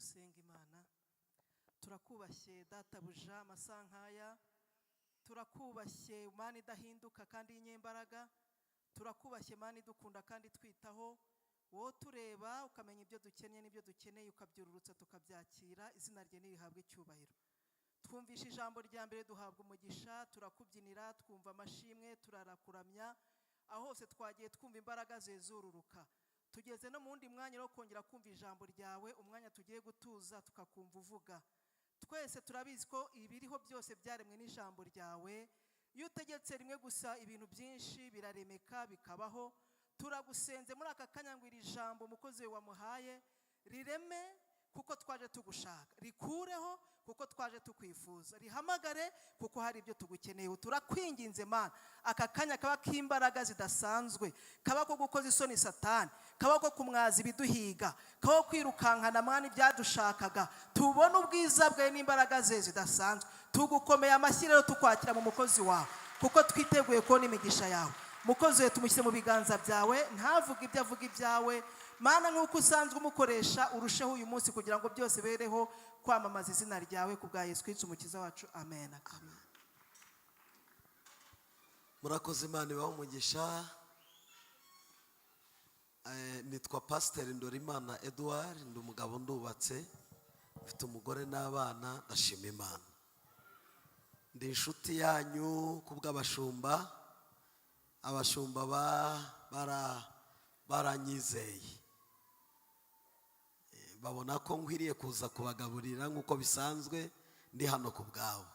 Dusenga Imana. Turakubashye, Databuja, amasaha nk'aya. Turakubashye, Mana idahinduka kandi y'inyembaraga. Turakubashye, Mana idukunda kandi twitaho, wowe tureba ukamenya ibyo dukeneye n'ibyo dukeneye, ukabyururutsa tukabyakira. Izina rye nirihabwe icyubahiro. Twumvishe ijambo rya mbere, duhabwa umugisha, turakubyinira, twumva amashimwe, turarakuramya. Aho hose twagiye twumva imbaraga zezururuka. Tugeze no mu wundi mwanya wo kongera kumva ijambo ryawe, umwanya tugiye gutuza tukakumva uvuga. Twese turabizi ko ibiriho byose byaremwe n'ijambo ryawe. Iyo utegetse rimwe gusa, ibintu byinshi biraremeka bikabaho. Turagusenze muri aka kanya ngo iri jambo umukozi we wamuhaye rireme kuko twaje tugushaka, rikureho kuko twaje tukwifuza, rihamagare kuko hari ibyo tugukeneye. Turakwinginze, Mana, aka kanya kaba k'imbaraga zidasanzwe, kaba ko gukoza isoni Satani, kaba ko kumwaza ibiduhiga, kaba ko kwirukankana, Mana, ibyadushakaga, tubone ubwiza bwe n'imbaraga ze zidasanzwe. Tugukomeye amashyi rero, tukwakira mu mukozi wawe, kuko twiteguye kubona imigisha yawe. Mukozi we tumushyire mu biganza byawe, ntavuge ibyo avuga, ibyawe, Mana, nk'uko usanzwe umukoresha, urusheho uyu munsi kugira ngo byose bereho kwamamaza izina ryawe, ku bwa Yesu Kristo Umukiza wacu, amen. Murakoze, Imana ibahe umugisha. Nitwa Pasiteri Ndorimana Edouard, ndi umugabo, ndubatse, mfite umugore n'abana, ndashima Imana. Ndi inshuti yanyu ku bw'abashumba. Abashumba baranyizeye, babona ko nkwiriye kuza kubagaburira nk'uko bisanzwe. Ndi hano ku bwabo.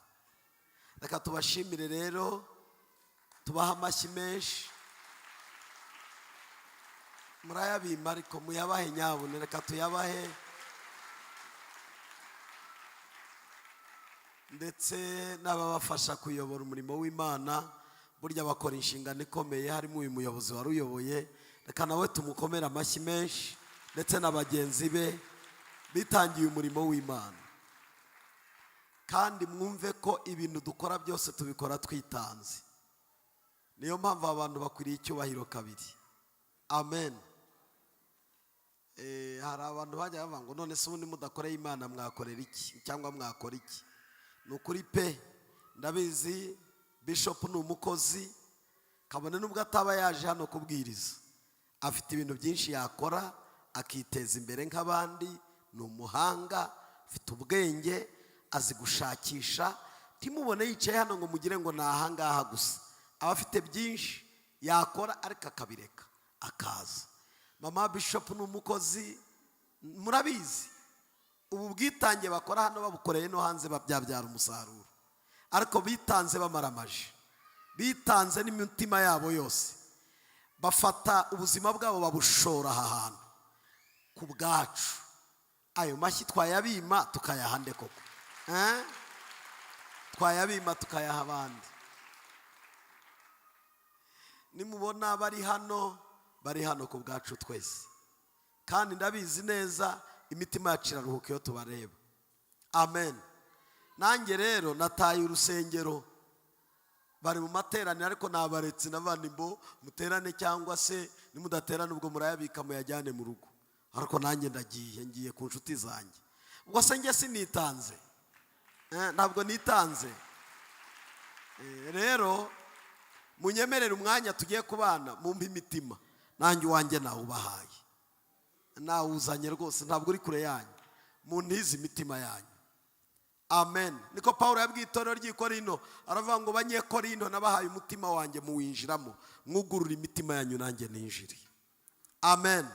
Reka tubashimire rero, tubahe amashyi menshi. Murayabima, ariko muyabahe nyabune, reka tuyabahe, ndetse n'ababafasha kuyobora umurimo w'Imana. Burya bakora inshingano ikomeye, harimo uyu muyobozi wari uyoboye, reka nawe tumukomere amashyi menshi, ndetse na bagenzi be bitangiye umurimo w'Imana. Kandi mwumve ko ibintu dukora byose tubikora twitanze. Niyo mpamvu abantu bakwiriye icyubahiro kabiri. Amen. Hari abantu bajya bavuga ngo: "None se ubundi mudakoreye Imana mwakorera iki cyangwa mwakora iki?" Ni ukuri pe, ndabizi, Bishop ni umukozi, kabone nubwo ataba yaje hano kubwiriza, afite ibintu byinshi yakora akiteza imbere nk'abandi. Ni umuhanga, afite ubwenge, azi gushakisha. Ntimubone yicaye hano ngo mugire ngo ni ahangaha gusa. Aba afite byinshi yakora ariko akabireka akaza. Mama Bishop ni umukozi, murabizi. Ubu bwitange bakora hano babukoreye no hanze byabyara umusaruro, ariko bitanze bamaramaje, bitanze n'imitima yabo yose, bafata ubuzima bwabo babushora aha hantu ku bwacu. Ayo mashyi twayabima tukayaha nde koko? Eh? Twayabima tukayaha abandi? Nimubona bari hano, bari hano ku bwacu twese, kandi ndabizi neza imitima yacu iraruhuka iyo tubareba. Amen. Nanjye rero nataye urusengero, bari mu materaniro, ariko nabaretse n'abandi mbo muterane, cyangwa se nimudaterane ubwo murayabika muyajyane mu rugo, ariko nanjye ndagiye, ngiye ku nshuti zanjye. Ubwo se njye sinitanze? Ntabwo nitanze? Rero munyemerere umwanya tugiye kubana, mumpe imitima, nanjye uwanjye nawubahaye, nawuzanye rwose, ntabwo uri kure yanyu. Muntize imitima yanyu. Amen. Niko Paul yabwiye itorero ry'i Korinto, aravuga ngo: "Banyekorinto, nabahaye umutima wanjye muwinjiramo, mwugurura imitima yanyu nanjye ninjire." Amen.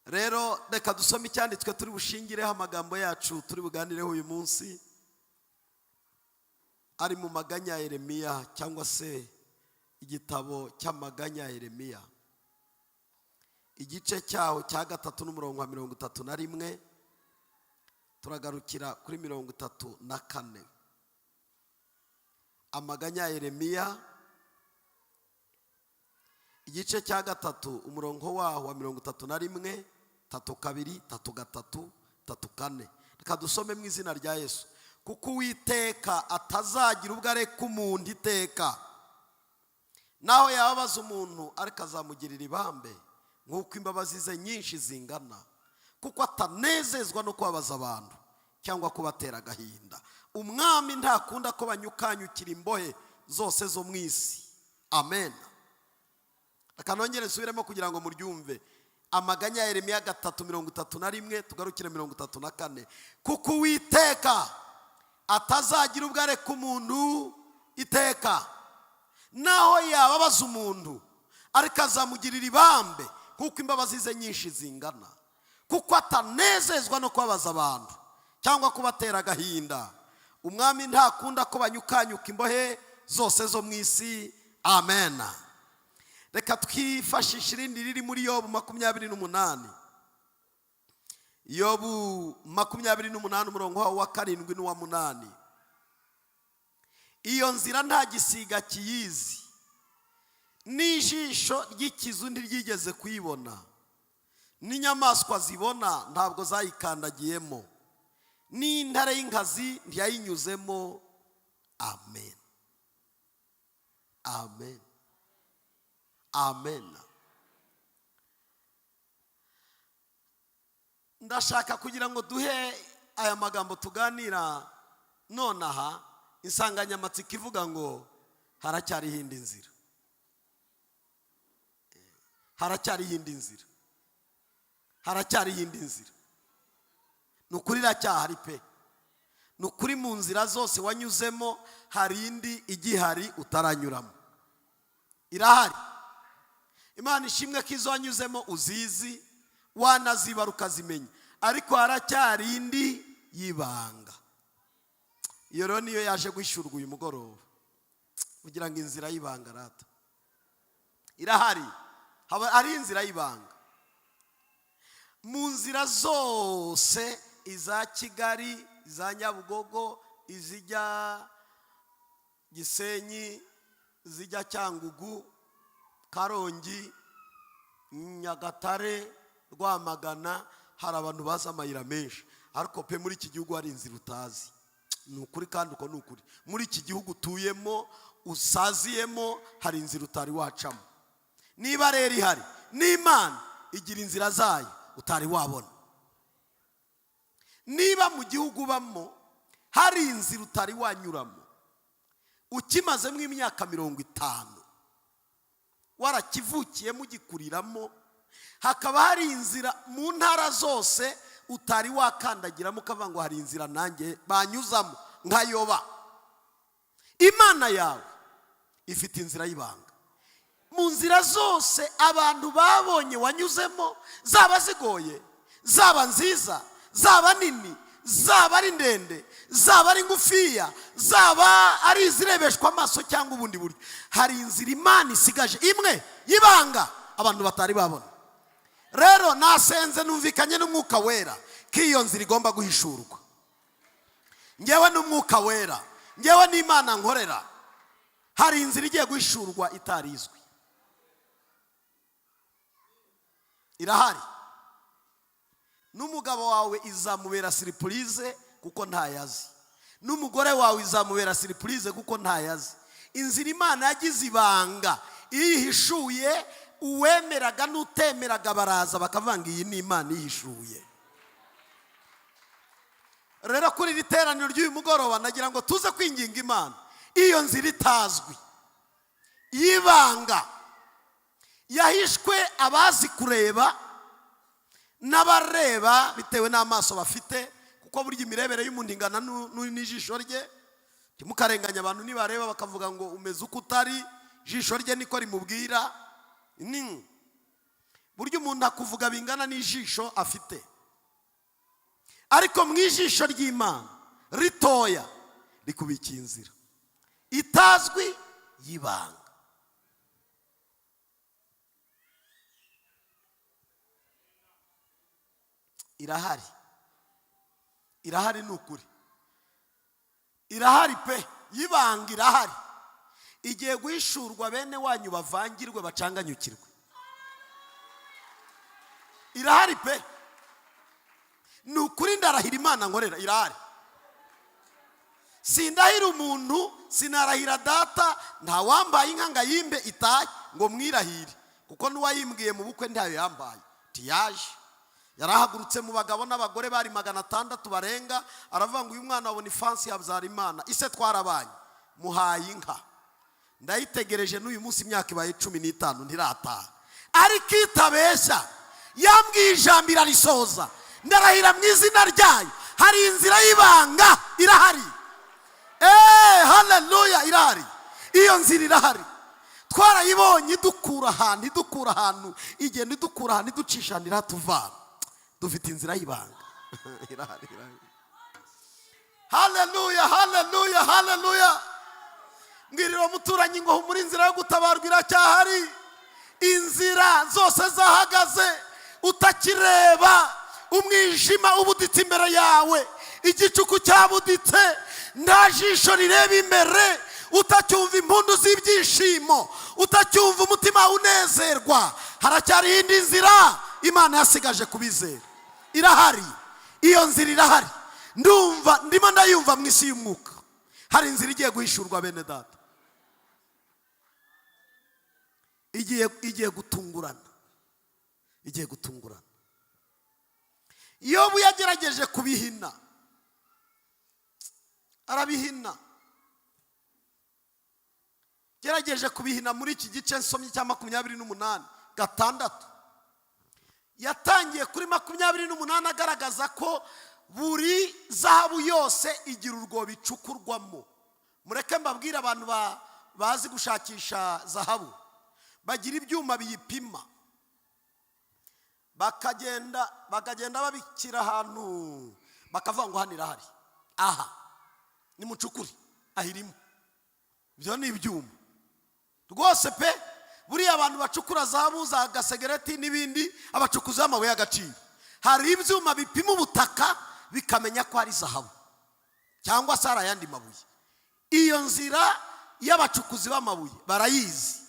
Rero reka dusome icyanditswe turi bushingireho amagambo yacu turi buganireho uyu munsi, ari mu Maganya ya Yeremiya, cyangwa se igitabo cy'Amaganya ya Yeremiya, igice cyaho cya gatatu n'umurongo wa 31, turagarukira kuri 34. Amaganya ya Yeremiya, igice cya gatatu, umurongo waho wa 31, 32, 33, 34. Reka dusome mu izina rya Yesu. Kuko Uwiteka atazagira ubwo areka umuntu iteka, naho yababaza umuntu, ariko azamugirira ibambe nk'uko imbabazi ze nyinshi zingana. Kuko atanezezwa no kubabaza abantu cyangwa kubatera agahinda. Umwami ntakunda ko banyukanyukira imbohe zose zo mu isi. Amen. Reka nongere nsubiremo kugira ngo muryumve. Amaganya ya Yeremiya 3:31, tugarukire 34. Kuko Uwiteka atazagira ubwo areka umuntu iteka, naho yababaza umuntu, ariko azamugirira ibambe kuko imbabazi ze nyinshi zingana. Kuko atanezezwa no kubabaza abantu cyangwa kubatera agahinda. Umwami ntakunda ko banyukanyuka imbohe zose zo mu isi. Amen. Reka twifashishe irindi riri muri Yobu 28. Yobu 28, umurongo wawo wa 7 n'uwa 8. Iyo nzira nta gisiga kiyizi, n'ijisho ry'ikizu ntiryigeze kuyibona, n'inyamaswa zibona ntabwo zayikandagiyemo, n'intare y'inkazi ntiyayinyuzemo. Amen, amen, amen. Ndashaka kugira ngo duhe aya magambo tuganira nonaha insanganyamatsiko ivuga ngo haracyariho indi nzira. Haracyariho indi nzira, haracyariho indi nzira. Ni ukuri iracyahari pe. Ni ukuri, mu nzira zose wanyuzemo hari indi igihari utaranyuramo, irahari. Imana ishimwe ko izo wanyuzemo uzizi, wanazibara ukazimenya, ariko haracyari indi y'ibanga. Iyo rero niyo yaje guhishurwa uyu mugoroba, kugira ngo inzira y'ibanga rata irahari. Haba ari inzira y'ibanga mu nzira zose, iza Kigali, iza Nyabugogo, izijya Gisenyi, izijya Cyangugu, Karongi, Nyagatare, Rwamagana, hari abantu bazi amayira menshi. Ariko pe, muri iki gihugu hari inzira utazi. Ni ukuri, kandi uko ni ukuri. Muri iki gihugu utuyemo, usaziyemo, hari inzira utari wacamo. Niba rero ihari, n'Imana igira inzira zayo utari wabona. Niba mu gihugu ubamo hari inzira utari wanyuramo, ukimazemo imyaka 50, warakivukiyemo, ugikuriramo, hakaba hari inzira mu ntara zose utari wakandagiramo, ukavuga ngo hari inzira nanjye banyuzamo nkayoba, Imana yawe ifite inzira y'ibanga. Mu nzira zose abantu babonye wanyuzemo, zaba zigoye, zaba nziza, zaba nini, zaba ari ndende, zaba ari ngufiya, zaba ari izirebeshwa amaso cyangwa ubundi buryo, hari inzira Imana isigaje imwe y'ibanga abantu batari babona. Rero nasenze, numvikanye n'Umwuka Wera ko iyo nzira igomba guhishurwa. Ngewe n'Umwuka Wera, ngewe n'Imana nkorera, hari inzira igiye guhishurwa itarizwi. Irahari. N'umugabo wawe izamubera surprise kuko ntayazi, n'umugore wawe izamubera surprise kuko ntayazi. Inzira Imana yagize ibanga, iyo ihishuye, uwemeraga n'utemeraga baraza bakavanga, iyi ni Imana ihishuye. Rero kuri iri teraniro ry'uyu mugoroba, nagira ngo tuze kwinginga Imana iyo nzira itazwi y'ibanga yahishwe abazi kureba n'abareba bitewe n'amaso bafite, kuko burya imirebere y'umuntu ingana n'ijisho rye. Ntimukarenganye abantu, nibareba bakavuga ngo umeze uko utari, ijisho rye niko rimubwira. Ni burya umuntu akuvuga bingana n'ijisho afite, ariko mu ijisho ry'Imana ritoya rikubikiye inzira itazwi y'ibanga. Irahari, irahari, ni ukuri irahari pe, y'ibanga irahari. Igiye guhishurwa, bene wanyu bavangirwe, bacanganyukirwe. Irahari pe, ni ukuri, ndarahira Imana nkorera, irahari. Sindahira umuntu, sinarahira data, nta wambaye inka ngo ayimbe itahe ngo mwirahire, kuko n'uwayimbwiye mu bukwe ntayo yambaye, tiyaje. Yarahagurutse mu bagabo n'abagore bari 600 barenga, aravuga ngo uyu mwana wa Bonifansi Habyarimana, ise twarabanye, muhaye inka, ndayitegereje n'uyu munsi imyaka ibaye 15 ntirataha, ariko itabeshya yambwiye ijambo irarisoza, ndarahira mu izina ryayo. Hari inzira y'ibanga irahari. Haleluya, irahari. Iyo nzira irahari, twarayibonye, idukura ahantu, idukura ahantu, igenda idukura ahantu, iducisha ahantu, iratuvana. Dufite inzira y'ibanga irahari, irahari. Haleluya, haleluya, haleluya. Mbwirira umuturanyi ngo humura, inzira yo gutabarwa iracyahari. Inzira zose zahagaze, utakireba, umwijima ubuditse imbere yawe, igicuku cyabuditse, nta jisho rireba imbere, utacyumva impundu z'ibyishimo, utacyumva umutima unezerwa, haracyari indi nzira Imana yasigaje kubizera. Irahari, iyo nzira irahari. Ndumva ndimo ndayumva mu isi y'umwuka. Hari inzira igiye guhishurwa bene data, igiye gutungurana, igiye gutungurana. Yobu yagerageje kubihina, arabihina, gerageje kubihina muri iki gice nsomye cya 28:6. Yatangiye kuri 28 agaragaza ko buri zahabu yose igira urwobo icukurwamo. Mureke mbabwire, abantu bazi gushakisha zahabu bagira ibyuma biyipima, bakagenda babikira ahantu, bakavuga ngo hano irahari, aha ni mucukure, ahirimo. Ibyo ni ibyuma rwose pe. Buriya abantu bacukura zahabu za gasegereti n'ibindi, abacukuzi b'amabuye y'agaciro, hari ibyuma bipima ubutaka bikamenya ko ari zahabu cyangwa se hari ayandi mabuye. Iyo nzira y'abacukuzi b'amabuye barayizi.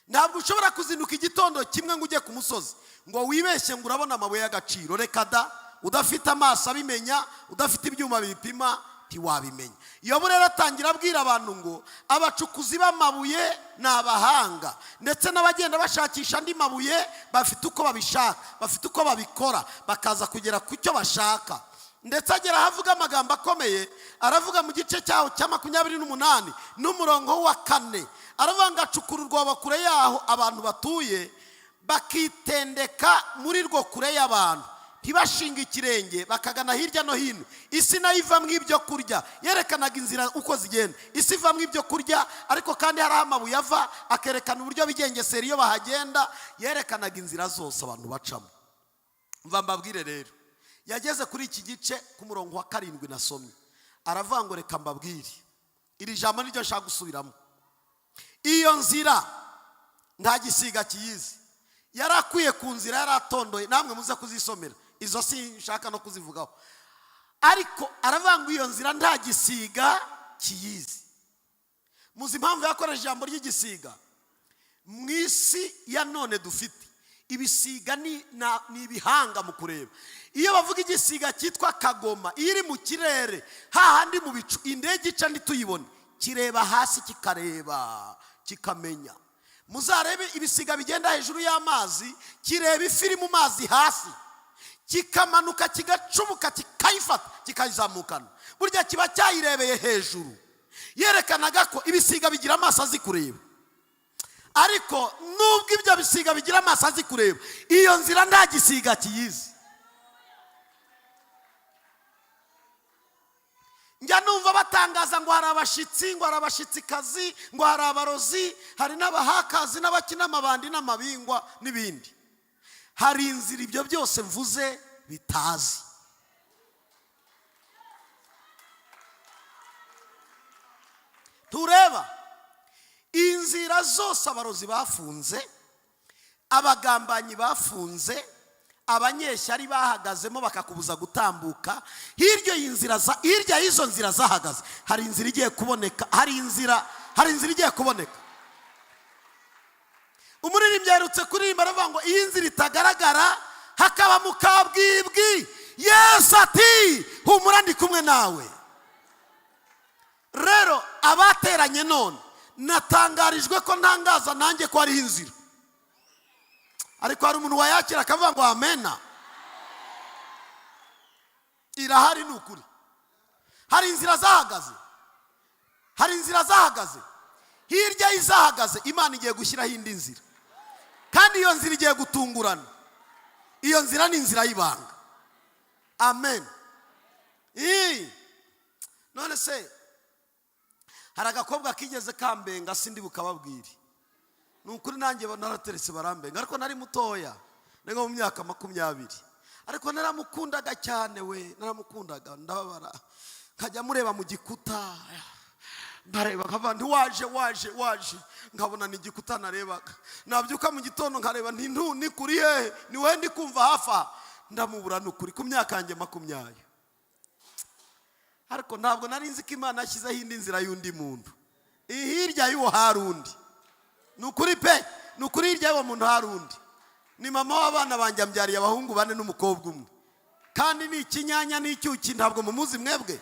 Ntabwo ushobora kuzinduka igitondo kimwe ngo ujye ku musozi ngo wibeshye ngo urabona amabuye y'agaciro. Reka da, udafite amaso abimenya, udafite ibyuma bipima, ntiwabimenya. Yobu rero atangira abwira abantu ngo abacukuzi b'amabuye ni abahanga, ndetse n'abagenda bashakisha andi mabuye bafite uko babishaka, bafite uko babikora, bakaza kugera ku cyo bashaka. Ndetse agera aho avuga amagambo akomeye, aravuga mu gice cyaho cya 28 n'umurongo wa 4, aravuga ngo acukura urwobo kure yaho abantu batuye, bakitendeka muri rwo kure y'abantu, ntibashinga ikirenge, bakagana hirya no hino. Isi nayo ivamo ibyo kurya, yerekanaga inzira uko zigenda. Isi ivamo ibyo kurya, ariko kandi hari aho amabuye ava, akerekana uburyo bigengesera iyo bahagenda. Yerekanaga inzira zose abantu bacamo. Mva mbabwire rero, yageze kuri iki gice ku murongo wa 7 nasomye, aravuga ngo reka mbabwire, iri jambo niryo nshaka gusubiramo. Iyo nzira nta gisiga kiyizi, yarakwiye ku nzira yaratondoye, namwe muze kuzisomera izo sinshaka no kuzivugaho. Ariko aravuga ngo iyo nzira nta gisiga kiyizi. Muzi impamvu yakoresheje ijambo ry'igisiga? Mu isi ya none dufite ibisiga ni ibihanga mu kureba. Iyo bavuga igisiga cyitwa kagoma, iyo iri mu kirere hahandi mu bicu, indege ica ntituyibone, kireba hasi kikareba kikamenya. Muzarebe ibisiga bigenda hejuru y'amazi, kireba ifi iri mu mazi hasi, kikamanuka kigacubuka kikayifata kikayizamukana. Burya kiba cyayirebeye hejuru. Yerekanaga ko ibisiga bigira amaso azi kureba, ariko nubwo ibyo bisiga bigira amaso azi kureba, iyo nzira nta gisiga kiyizi. Njya numva batangaza ngo hari abashitsi, ngo hari abashitsikazi, ngo hari abarozi, hari n'abahakazi n'abakina amabandi n'amabingwa n'ibindi. Hari inzira ibyo byose mvuze bitazi. Tureba inzira zose abarozi bafunze, abagambanyi bafunze, abanyeshyari bahagazemo bakakubuza gutambuka. Hirya y'inzira, hirya y'izo nzira zahagaze, hari inzira igiye kuboneka, hari inzira, hari inzira igiye kuboneka. Umuririmbyi aherutse kuririmba aravuga ngo iyi nzira itagaragara hakaba mu kabwibwi, Yesu ati humura ndi kumwe nawe. Rero abateranye none natangarijwe ko ntangaza nanjye ko hariho inzira, ariko hari umuntu wayakira akavuga ngo amena. Irahari, ni ukuri. Hari inzira zahagaze, hari inzira zahagaze. Hirya y'izahagaze, Imana igiye gushyiraho indi nzira, kandi iyo nzira igiye gutungurana. Iyo nzira ni inzira y'ibanga. Amen. None se hari agakobwa kigeze kambenga, sindi bukababwire. Ni ukuri, nanjye narateretse barambenga, ariko nari mutoya, ni nko mu myaka 20, ariko naramukundaga cyane we, naramukundaga ndababara, nkajya mureba mu gikuta, nkareba nkavuga nti: "Waje, waje, waje." Nkabona ni igikuta narebaga. Nabyuka mu gitondo nkareba nti: "Ntu ni kuri hehe? Ni wowe ndi kumva hafi aha." Ndamubura, ni ukuri, ku myaka yanjye 20. Ariko ntabwo nari nzi ko Imana yashyizeho indi nzira y'undi muntu. Hirya y'uwo hari undi, ni ukuri pe, ni ukuri. Hirya y'uwo muntu hari undi, ni mama w'abana banjye, ambyariye abahungu bane n'umukobwa umwe, kandi ni ikinyanya n'icyuki. Ntabwo mumuzi mwebwe.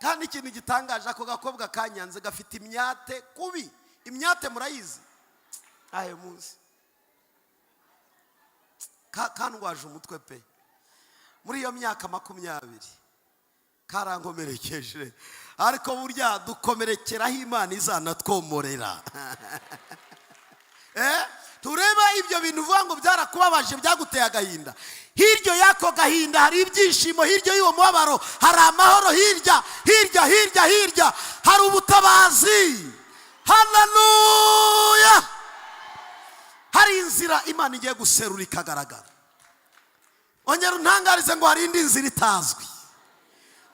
Kandi ikintu gitangaje, ako gakobwa kanyanze gafite imyate kubi. Imyate murayizi? Ayo muzi. Kandwaje umutwe pe muri iyo myaka 20, karankomerekeje. Ariko burya dukomerekeraho Imana izanatwomorera. Tureba ibyo bintu uvuga ngo byarakubabaje, byaguteye agahinda. Hirya y'ako gahinda hari ibyishimo, hirya y'uwo mubabaro hari amahoro, hirya, hirya, hirya, hirya hari ubutabazi. Haleluya! Hari inzira Imana igiye guserura ikagaragara. Ongera untangarize ngo hari indi nzira itazwi.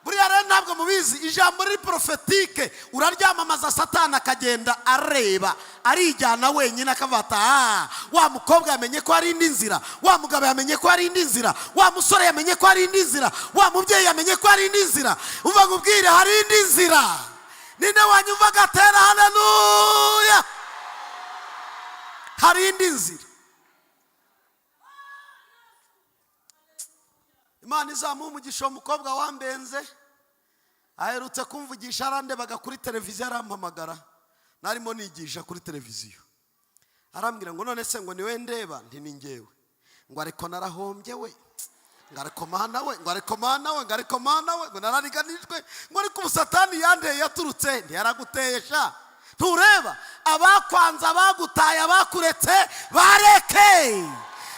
Buriya rero ntabwo mubizi, ijambo riri prophétique uraryamamaza, Satani akagenda areba, arijyana wenyine, akavata: "Ah, wa mukobwa yamenye ko hari indi nzira, wa mugabo yamenye ko hari indi nzira, wa musore yamenye ko hari indi nzira, wa mubyeyi yamenye ko hari indi nzira." Uva ngo ubwire, hari indi nzira. Ninde wanyumva agatera haleluya? Hari indi nzira. Imana izamuha umugisha uwo mukobwa wambenze. Aherutse kumvugisha, arandebaga kuri televiziyo, arampamagara, narimo nigisha kuri televiziyo, arambwira ngo: "None se ngo niwe ndeba?" Nti: "Ni ngewe." Ngo: "Ariko narahombye we." Ngo: "Ariko Mana we." Ngo: "Ariko Mana we." Ngo: "Ariko Mana we." Ngo: "Narariganijwe." Ngo: "Ariko ubu Satani yandeye yaturutse." Ntiyaraguteye sha? Ntureba abakwanze, abagutaye, abakuretse? Bareke.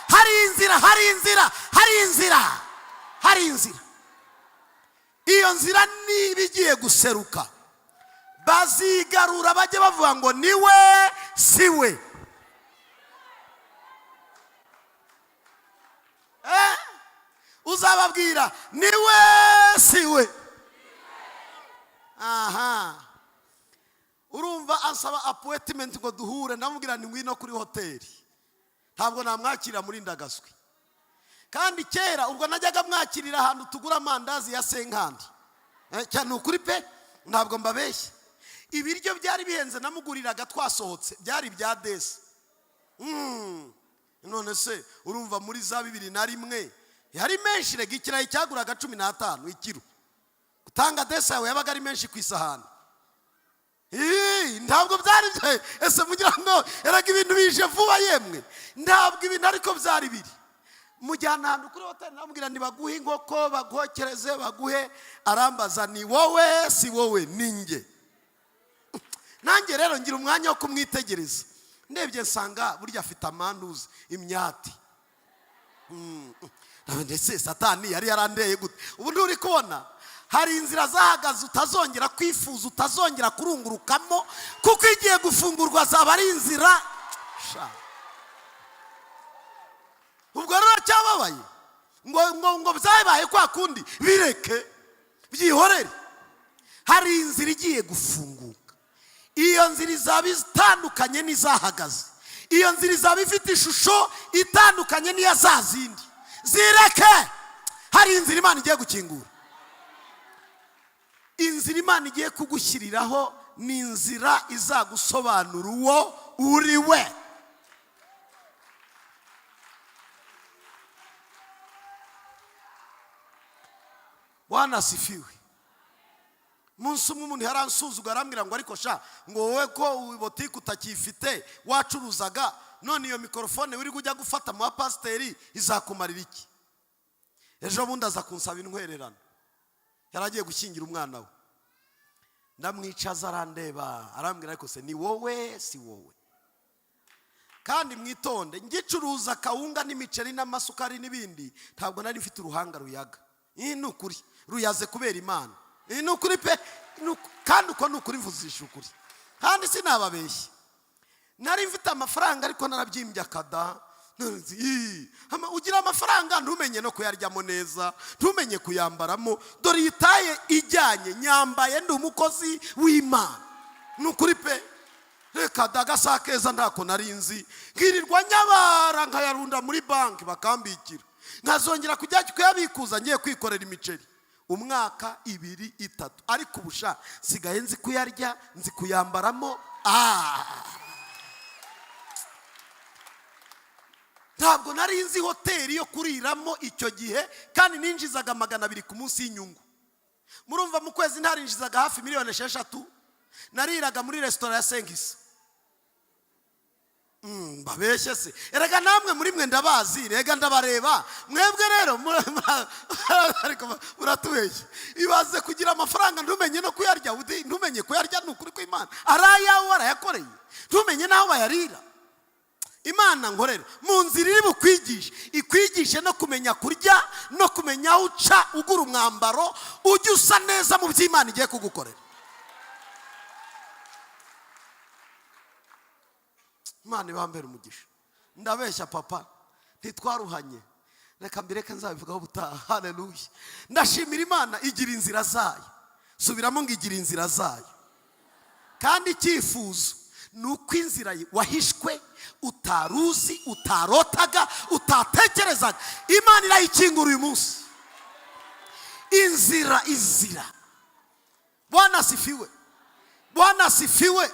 Hari inzira, hari inzira, hari inzira, hari inzira. Iyo nzira niba igiye guseruka, bazigarura, bajye bavuga ngo niwe si we. Uzababwira niwe si we. Aha urumva ansaba appointment ngo duhure, ndamubwira ni ngwino kuri hoteli. Ntabwo namwakirira muri Ndagaswi. Kandi kera ubwo najyaga mwakirira ahantu tugura amandazi ya cinquante. Cyane, ukuri pe, ntabwo mbabeshye. Ibiryo byari bihenze, namuguriraga twasohotse, byari ibya desi. None se urumva muri za 2001 yari menshi rega. Ikirayi cyaguraga 15 ikiro. Gutanga desi yawe yabaga ari menshi ku isahani. Ii, ntabwo byari ese mugira ngo erega ibintu bije vuba yemwe? Ntabwo ibintu ariko byari biri. Mujyana ahantu kuri hoteli, namubwira ntibaguhe inkoko, baguhokereze, baguhe. Arambaza: "Ni wowe si wowe?" Ni njye. Nanjye rero ngira umwanya wo kumwitegereza, ndebye nsanga burya afite amantuzi, imyati. Ndetse Satani yari yarandeye gute? Ubu nturi kubona hari inzira zahagaze utazongera kwifuza, utazongera kurungurukamo, kuko igiye gufungurwa zaba ari inzira sha. Ubwo rero cyababaye ngo byabaye kwa kundi, bireke, byihorere. Hari inzira igiye gufunguka. Iyo nzira izaba itandukanye n'izahagaze. Iyo nzira izaba ifite ishusho itandukanye n'iya za zindi. Zireke. Hari inzira Imana igiye gukingura. Inzira Imana igiye kugushyiriraho ni inzira izagusobanura uwo uri we. Bwana asifiwe. Umunsi umwe umuntu yaransuzugura, arambwira ngo: "Ariko sha," ngo: "wowe ko botike utakifite wacuruzaga, None iyo mikorofone uri ujya gufata mu bapasiteri izakumarira iki? Ejo bundi aza kunsaba intwererano, yari agiye gushyingira umwana we. Ndamwicaza, arandeba, arambwira: "Ariko se ni wowe, si wowe?" Kandi mwitonde, ngicuruza kawunga n'imiceri n'amasukari n'ibindi, ntabwo nari mfite uruhanga ruyaga. Iyi ni ukuri, ruyaze kubera Imana. Iyi ni ukuri pe. Kandi uko ni ukuri, mvuzisha ukuri kandi sinababeshye. Nari mfite amafaranga ariko narabyimbye akada. Ii, ugira amafaranga ntumenye no kuyaryamo neza, ntumenye kuyambaramo. Dore iyi taille ijyanye nyambaye, ndi umukozi w'Imana, ni ukuri pe. Reka da, gasa keza ntako nari nzi. Nkirirwa nyabara, nkayarunda muri banki bakambikira, nkazongera kujya kuyabikuza ngiye kwikorera imiceri umwaka, 2, 3. Ariko ubusha nsigaye nzi kuyarya, nzi kuyambaramo. Ntabwo nari nzi hoteli yo kuriramo icyo gihe, kandi ninjizaga 200 ku munsi y'inyungu. Murumva, mu kwezi ntarinjizaga hafi miliyoni 6. Nariraga muri resitora ya 500. Mbabeshye se? Erega namwe muri mwe ndabazi, rega ndabareba mwebwe rero ariko muratubeshya. Ibaze kugira amafaranga ntumenye no kuyarya, ntumenye kuyarya. Ni ukuri kw'Imana, ari ayawe warayakoreye, ntumenye n'aho bayarira. Imana nkorera mu nzira iri bukwigishe, ikwigishe no kumenya kurya no kumenya aho uca ugura umwambaro, ujye usa neza mu by'Imana igiye kugukorera. Imana ibambere umugisha. Ndabeshya papa? Ntitwaruhanye. Reka mbireke, nzabivugaho ubutaha. Haleluya! Ndashimira Imana igira inzira zayo. Subiramo ngo: igira inzira zayo. Kandi icyifuzo ni uko inzira wahishwe, utaruzi, utarotaga, utatekerezaga, Imana irayikingura uyu munsi. Inzira, inzira. Bwana asifiwe, Bwana asifiwe.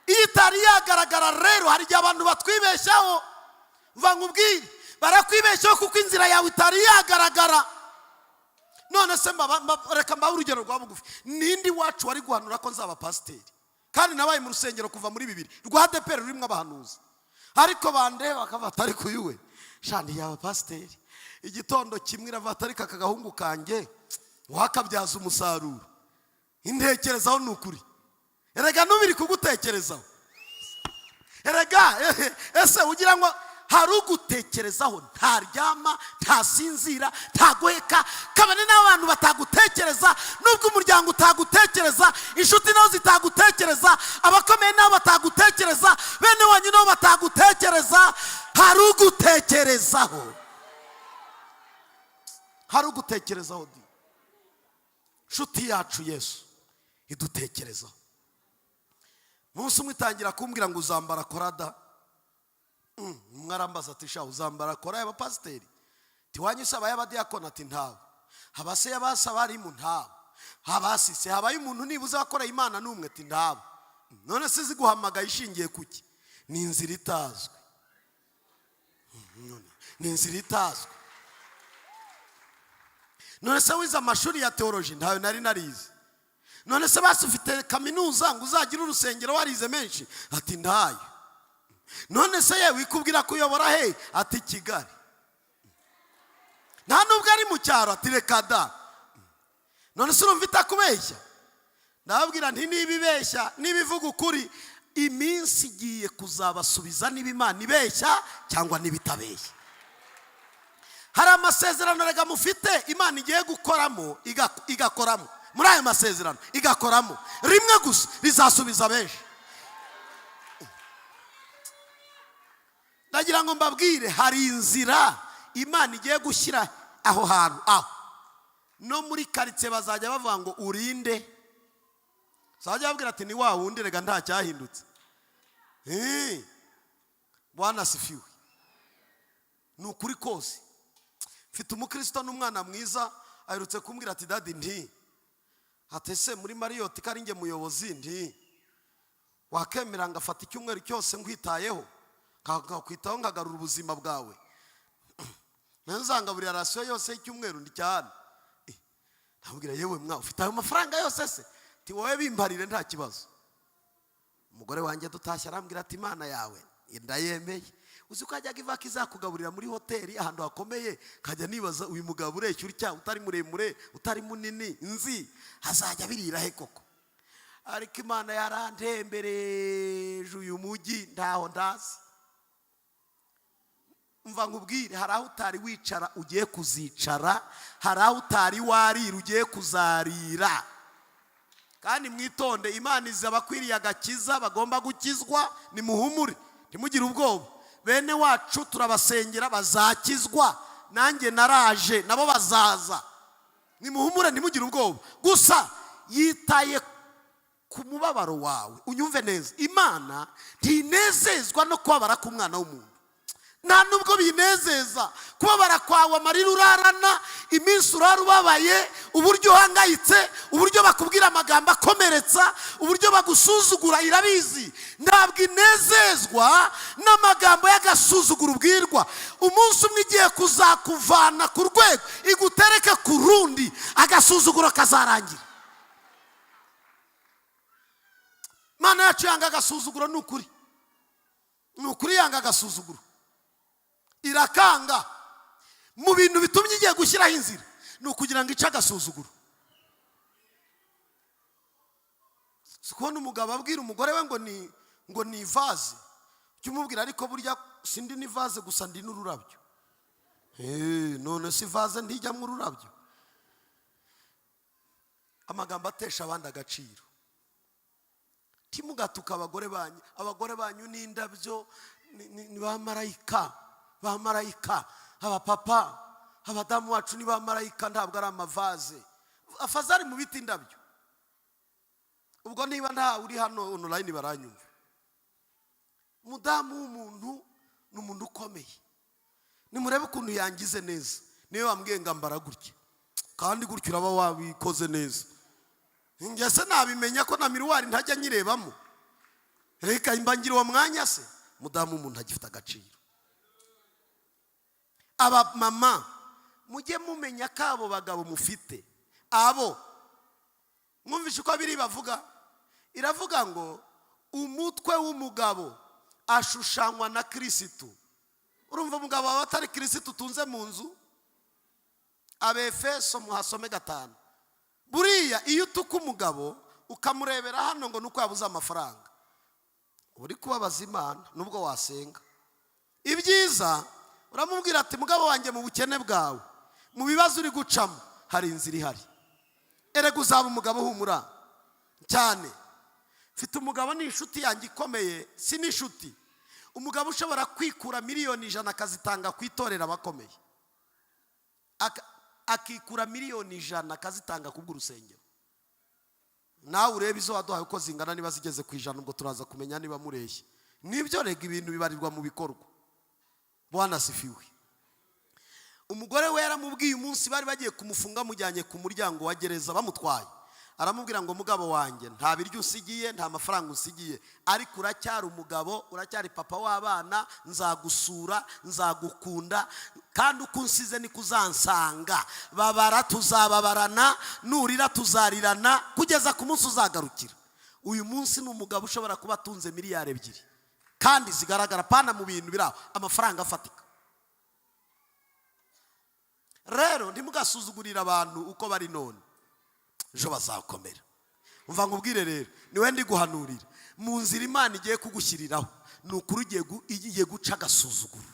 Iyo itari yagaragara rero, hari igihe abantu batwibeshyaho. Mva nkubwire, barakwibeshyaho kuko inzira yawe itari yagaragara. None se reka mbahe urugero rwa bugufi. Nindi wacu wari guhanura ko nzaba pasiteri, kandi nabaye mu rusengero kuva muri 2000 rwa ADEPR rurimo abahanuzi, ariko bandeba bakaba ariko uyu we shandi yaba pasiteri? Igitondo kimwe iravuga ati: "Ariko aka gahungu kanjye wakabyaza umusaruro." Intekerezaho, ni ukuri. Erega n'ubiri kugutekerezaho, erega ese ugira ngo hari ugutekerezaho ntaryama, ntasinzira, ntagoheka? Kabone n'abantu batagutekereza, nubwo umuryango utagutekereza, inshuti nazo zitagutekereza, abakomeye nabo batagutekereza, bene wanyu nabo batagutekereza, hari ugutekerezaho, hari ugutekerezaho di. Inshuti yacu Yesu idutekerezaho. Umunsi umwe itangira kumbwira ngo: "Uzambara korada." Umwe arambaza ati: "Sha, uzambara kora y'abapasiteri?" Tiwanyu se abaye abadiyakoni? Ati: "Ntabo." Habase yabasa abarimu? Ntabo. Habasise habaye umuntu nibuze wakoreye Imana n'umwe? Ati: "Ntabo." None se ziguhamagaye ishingiye kuki? Ni inzira itazwi. None, ni inzira itazwi. None se wize amashuri ya teoloji? Ntayo nari narize. None se basi ufite kaminuza ngo uzagire urusengero warize menshi? Ati: "Ntayo." None se yewe ikubwira kuyobora he? Ati: "Kigali." Nta nubwo ari mu cyaro? Ati: "Reka da." None se urumva itakubeshya? Ndababwira nti: niba ibeshya, niba ivuga ukuri, iminsi igiye kuzabasubiza niba Imana ibeshya cyangwa niba itabeshya. Hari amasezerano rega mufite Imana igiye gukoramo, igakoramo muri ayo masezerano, igakoramo rimwe gusa, rizasubiza benshi. Ndagira ngo mbabwire, hari inzira Imana igiye gushyira aho hantu, aho no muri karitsiye bazajya bavuga ngo: "Urinde?" Bazajya babwira ati: "Ni wa wundi rega, nta cyahindutse." Bwana asifiwe. Ni ukuri kose. Mfite umukristo n'umwana mwiza, aherutse kumbwira ati: "Daddy," nti hatese muri Marriott ko ari njye muyobozi, nti wakemera ngafata icyumweru cyose nkwitayeho, nkakwitaho, nkagarura ubuzima bwawe, ntuzangaburira ration yose y'icyumweru? Ndi cyane. Ndamubwira: "Yewe mwa, ufite ayo mafaranga yose se?" Ti: "Wowe bimbarire, nta kibazo." Umugore wanjye dutashye arambwira ati: "Imana yawe Ndayemeye. Uzi ko hajyaga iva ko izakugaburira muri hoteli ahantu hakomeye, kajya nibaza uyu mugabo ureshya utya, utari muremure, utari munini, nzi azajya abirira he koko? Ariko Imana yarantembereje uyu mujyi, ntaho ndazi. Mva nkubwire, hari aho utari wicara ugiye kuzicara, hari aho utari warira ugiye kuzarira. Kandi mwitonde, Imana izi abakwiriye agakiza bagomba gukizwa. Nimuhumure, ntimugire ubwoba. Bene wacu turabasengera, bazakizwa. Nanjye naraje, nabo bazaza. Nimuhumure, ntimugire ubwoba. Gusa yitaye ku mubabaro wawe. Unyumve neza, Imana ntinezezwa no kubabara k'umwana w'umuntu. Nta nubwo binezeza kubabara kwawe, amarira urarana, iminsi urara ubabaye, uburyo uhangayitse, uburyo bakubwira amagambo akomeretsa, uburyo bagusuzugura. Irabizi. Ntabwo inezezwa n'amagambo y'agasuzuguro ubwirwa. Umunsi umwe igiye kuzakuvana ku rwego igutereke ku rundi, agasuzuguro kazarangira. Imana yacu yanga agasuzuguro, ni ukuri, ni ukuri, yanga agasuzuguro, irakanga. Mu bintu bitumye igiye gushyiraho inzira ni ukugira ngo ice agasuzuguro. Si kubona umugabo abwira umugore we ngo ni ivaze, jya umubwira ariko burya sindi ni vaze gusa, ndi n'ururabyo. None si vaze ntijyamo ururabyo? Amagambo atesha abandi agaciro. Ntimugatuke abagore banyu. Abagore banyu ni indabyo, ni ba marayika, ba marayika. Abapapa, abadamu bacu ni ba marayika, ntabwo ari amavaze. Afazari mu biti indabyo. Ubwo niba nta uri hano online baranyumva. Umudamu w'umuntu ni umuntu ukomeye. Nimurebe ukuntu yangize neza. Niyo wambwiye ngo ambara gutya, kandi gutya uraba wabikoze neza. Njye se nabimenya ko na miroir ntajya nyirebamo? Reka mbangira uwo mwanya se. Mudamu w'umuntu agifite agaciro. Abamama, mujye mumenya ko abo bagabo mufite, abo mwumvishe uko biri bavuga, iravuga ngo umutwe w'umugabo ashushanywa na Kirisitu. Urumva umugabo wawe atari Kirisitu utunze mu nzu? Abefeso muhasome 5. Buriya iyo utuka umugabo ukamurebera hano ngo nuko yabuze amafaranga, uri kubabaza Imana nubwo wasenga. Ibyiza uramubwira ati: "Mugabo wanjye, mu bukene bwawe, mu bibazo uri gucamo, hari inzira ihari. Erega uzaba umugabo, humura cyane." Mfite umugabo, ni inshuti yanjye ikomeye, si n'inshuti, umugabo ushobora kwikura miliyoni 100 akazitanga ku itorero abakomeye. Akikura miliyoni 100 akazitanga ku bw'urusengero. Nawe urebe izo waduhaye uko zingana, niba zigeze ku 100, ubwo turaza kumenya niba mureshya. Nibyo rega, ibintu bibarirwa mu bikorwa. Bwana asifiwe. Umugore we yaramubwiye umunsi bari bagiye kumufunga, amujyanye ku muryango wa gereza bamutwaye, aramubwira ngo: "Mugabo wanjye, nta biryo usigiye, nta mafaranga usigiye, ariko uracyari umugabo, uracyari papa w'abana. Nzagusura, nzagukunda, kandi uko unsize niko uzansanga. Babara tuzababarana, nurira tuzarirana, kugeza ku munsi uzagarukira." Uyu munsi ni umugabo ushobora kuba atunze miliyari 2 kandi zigaragara, pana mu bintu biri aho, amafaranga afatika. Rero ntimugasuzugurire abantu uko bari none, ejo bazakomera. Umva nkubwire rero, niwe ndi guhanurira. Mu nzira Imana igiye kugushyiriraho, ni ukuri igiye guca agasuzuguro.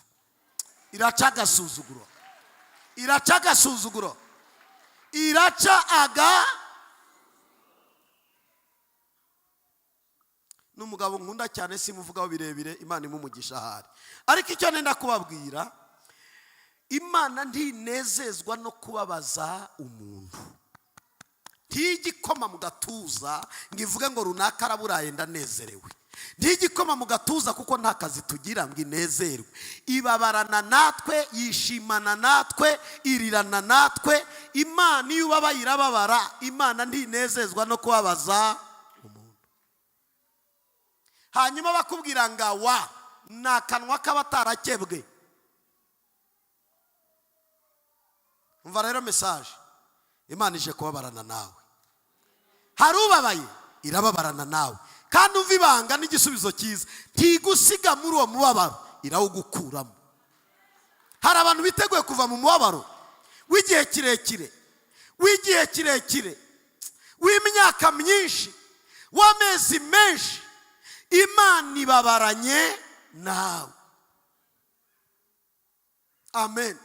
Iraca agasuzuguro, iraca agasuzuguro, iraca aga. Ni umugabo nkunda cyane, simuvugaho birebire, Imana imumugisha ahari. Ariko icyo nenda kubabwira, Imana ntinezezwa no kubabaza umuntu. Ntigikoma mu gatuza ngo ivuge ngo runaka araburaye ndanezerewe. Ntigikoma mu gatuza kuko nta kazi tugira ngo inezerwe. Ibabarana natwe, yishimana natwe, irirana natwe. Imana iyo ubabaye irababara. Imana ntinezezwa no kubabaza umuntu. Hanyuma bakubwira ngo awa ni akanwa k'abatarakebwe. Umva rero message, Imana ije kubabarana nawe. Hari ubabaye, irababarana nawe. Kandi umva ibanga n'igisubizo cyiza: ntigusiga muri uwo mubabaro, irawugukuramo. Hari abantu biteguye kuva mu mubabaro w'igihe kirekire, w'igihe kirekire, w'imyaka myinshi, w'amezi menshi. Imana ibabaranye nawe. Amen.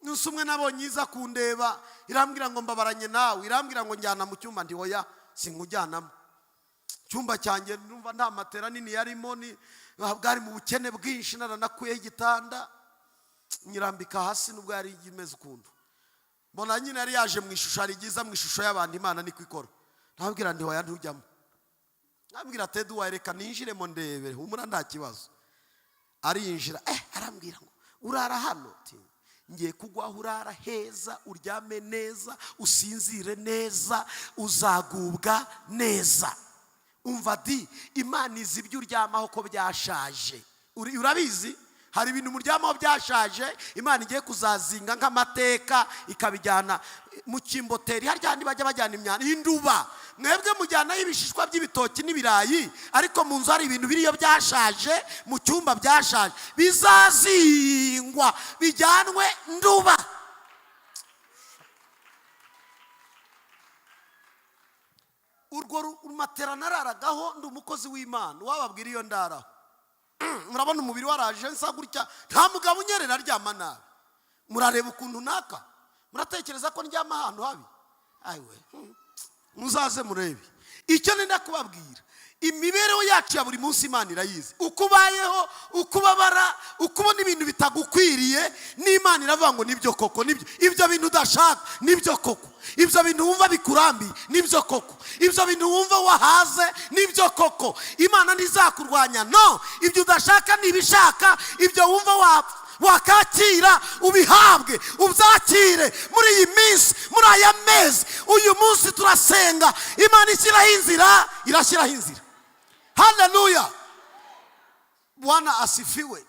Umunsi umwe nabonye iza kundeba, irambwira ngo mbabaranye nawe, irambwira ngo njyana mu cyumba. Ndi hoya, sinkujyanamo. Icyumba cyanjye numva nta matera nini yarimo, ni bwari mu bukene bwinshi. Naranakuyeho igitanda nyirambika hasi, nubwo yari imeze ukuntu. Mbona nyine yari yaje mu ishusho, hari ryiza mu ishusho y'abantu. Imana niko ikora. Ntabwira ndi hoya, ntujyamo. Nabwira ati reka ninjiremo ndebe, humura, nta kibazo. Arinjira, arambwira ngo urara hano. Ati, ngiye kugwaho urara heza, uryame neza, usinzire neza, uzagubwa neza. Umva di, Imana izi ibyo uryamaho ko byashaje. Urabizi, hari ibintu muryamaho byashaje, Imana igiye kuzazinga nk'amateka ikabijyana mu kimboteri, harya handi bajya bajyana imyanda induba. Mwebwe mujyanayo ibishishwa by'ibitoki n'ibirayi, ariko mu nzu hari ibintu biriyo byashaje, mu cyumba byashaje, bizazingwa bijyanwe nduba. Urwo matera nararagaho ndi umukozi w'Imana, wababwira iyo ndaraho. Murabona umubiri waraje nsa gutya, nta mugabo unyerera aryama nabi. Murareba ukuntu naka, muratekereza ko ndyama ahantu habi? Ayiwe, muzaze murebe. Icyo nenda kubabwira, imibereho yacu ya buri munsi Imana irayizi. Uko ubayeho, uko ubabara, uko ubona ibintu bitagukwiriye, n'Imana iravuga ngo nibyo koko, nibyo. Ibyo bintu udashaka nibyo koko, ibyo bintu wumva bikurambiye nibyo koko, ibyo bintu wumva wahaze nibyo koko. Imana ntizakurwanya, no. Ibyo udashaka ntibishaka, ibyo wumva wakakira ubihabwe, ubyakire muri iyi minsi, muri aya mezi. Uyu munsi turasenga, Imana ishyiraho inzira, irashyiraho inzira. Haleluya, Bwana asifiwe.